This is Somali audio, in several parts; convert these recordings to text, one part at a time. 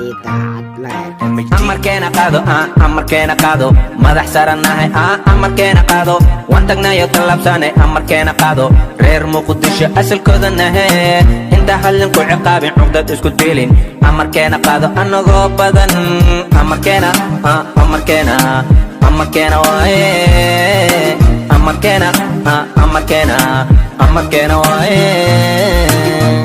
Si daacad leh. Amarkeena qaado, amarkeena qaado, madax sarannahay, amarkeena qaado, waan tagnayo tallaabsane, amarkeena qaado, reer Muqdisho asalkooda nahe, inta hallin ku ciqaabin, cuqdad isku dilin, amarkeena qaado, anagoo badan, amarkeena, amarkeena, amarkeena waaye, amarkeena, amarkeena, amarkeena waaye.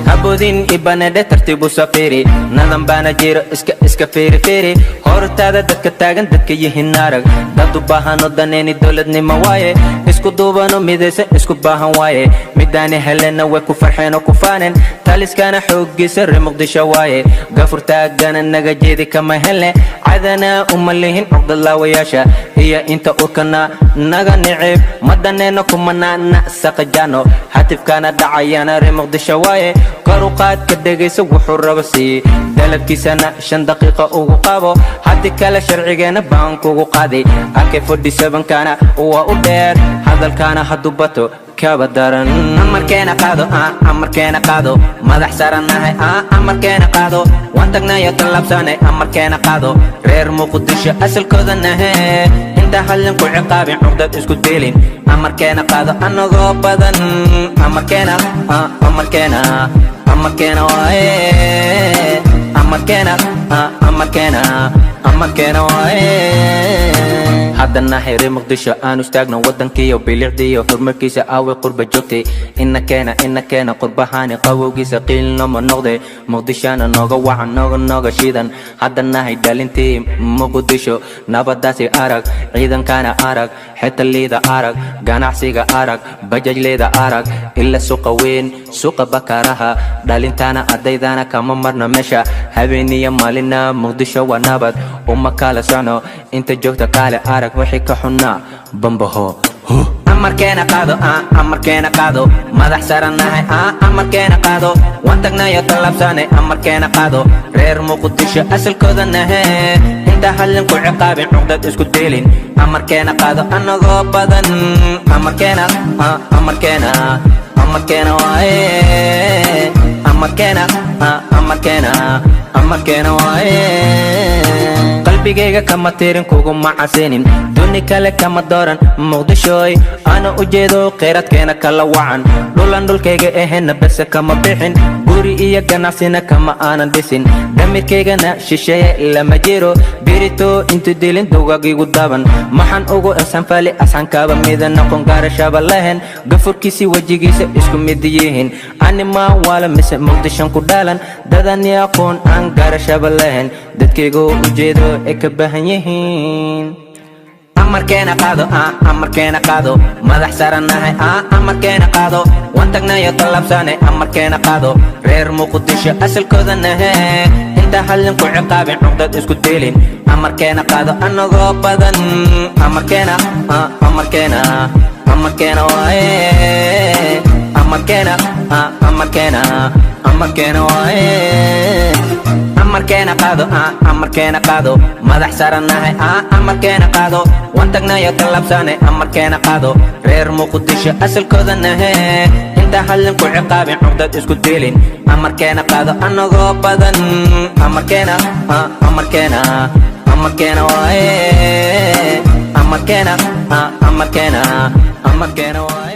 Habudin ibanedhe, tartiibu safiri, nadan baana jiro, iska fiiri fiiri hortaada dadka taagan, dadka yihiin arag, dad u baahano daneeni dowladnimo waaye, isku duubano midaysa, isku baahan waaye, midaani helena way ku farxeen oo ku faaneen, taliskana xooggiisa reer Muqdisho waaye, gafur taagana naga jeedi kama helne, cadana uma lihin cuqdadlaawayaasha iyo inta urkana naga nicib, madaneena kumana saqajaano, hatifkana dhacayana reer Muqdisho waaye, kor u qaad ka dhegaysa, wuxuu rabo sii, dalabkiisana 5 daqiiqo ugu qabo, haddii kale sharcigeena baan kugu qaaday, AK 47-kana waa u dheer, hadalkaana hadduu bato kaba daran. Amarkeena qaado, amarkeena qaado, madax sarannahay, amarkeena qaado, waan tagnayo tallaabsane, amarkeena qaado, reer Muqdisho asalkooda nahe, inta hallin ku ciqaabin, cuqdad isku dilin, amarkeena qaado, anagoo badan, amarkeena, amarkeena, amarkeena waaye, amarkeena, amarkeena, amarkeena waaye. Haddana reer Muqdisho aanu istaagno, wadankiiyo bilicdiiyo horumarkiisa, aaway qurba joogtay? Ina keena, ina keena, qurbahaani qabowgiisa qiilnoma noqde, Muqdishona nooga wacan, nooga nooga shidan. Haddanahay dhalintii Muqdisho, nabadaasi arag, ciidankana arag, xetaliida arag, ganacsiga arag, bajajleyda arag, ila suuqa weyn, suuqa Bakaraha, dhalintana ardaydana kama marno meesha, habeeniyo maalina Muqdisho waa nabad, uma kala socno, inta joogta kaale arag, wixii ka xunnaa bambaho. Amarkeena qaado, amarkeena qaado, madax sarannahay, amarkeena qaado, waan tagnayo tallaabsane, amarkeena qaado, reer Muqdisho asalkooda nahe, inta hallin ku ciqaabin, cuqdad isku dilin, amarkeena qaado, anagoo badan, amarkeena, amarkeena, amarkeena waaye, amarkeena, amarkeena, amarkeena waaye. Qalbigayga kama tirin, kuguma casinin, duni kale kama dooran, Muqdishooy ana ujeedo, kheyradkeena kala wacan, dhulan dhulkayga ahayna bese kama bixin, guri iyo ganacsina kama aanan dhisin, damirkaygana shisheeye lama jiro, birito intu dilin dugagigu daban, maxaan ugu asxanfali, asxankaaba mida noqon, gaarashaba lahayn, gafurkiisi wejigiisa isku mid yihiin, animaa waala mise Muqdishon ku dhalan, dadani aqoon aan gaarashaba lahayn, dadkaygo ujeedo ay ka baahan yihiin. Amarkeena qaado, amarkeena qaado, madax sarannahay, amarkeena qaado, waan tagnayo tallaabsane, amarkeena qaado, reer Muqdisho asalkooda nahe, inta hallin ku ciqaabin, cuqdad isku dilin, amarkeena qaado, anagoo badan, amarkeena, amarkeena, amarkeena waaye, amarkeena, amarkeena, amarkeena waaye. Amarkeena qaado, amarkeena qaado, madax sarannahay, amarkeena qaado, waan tagnayo tallaabsane, amarkeena qaado, reer Muqdisho asalkooda nahe, inta hallin ku ciqaabin, cuqdad isku dilin, amarkeena qaado, anagoo badan, amarkeena, amarkeena, amarkeena waaye, amarkeena, amarkeena, amarkeena waaye.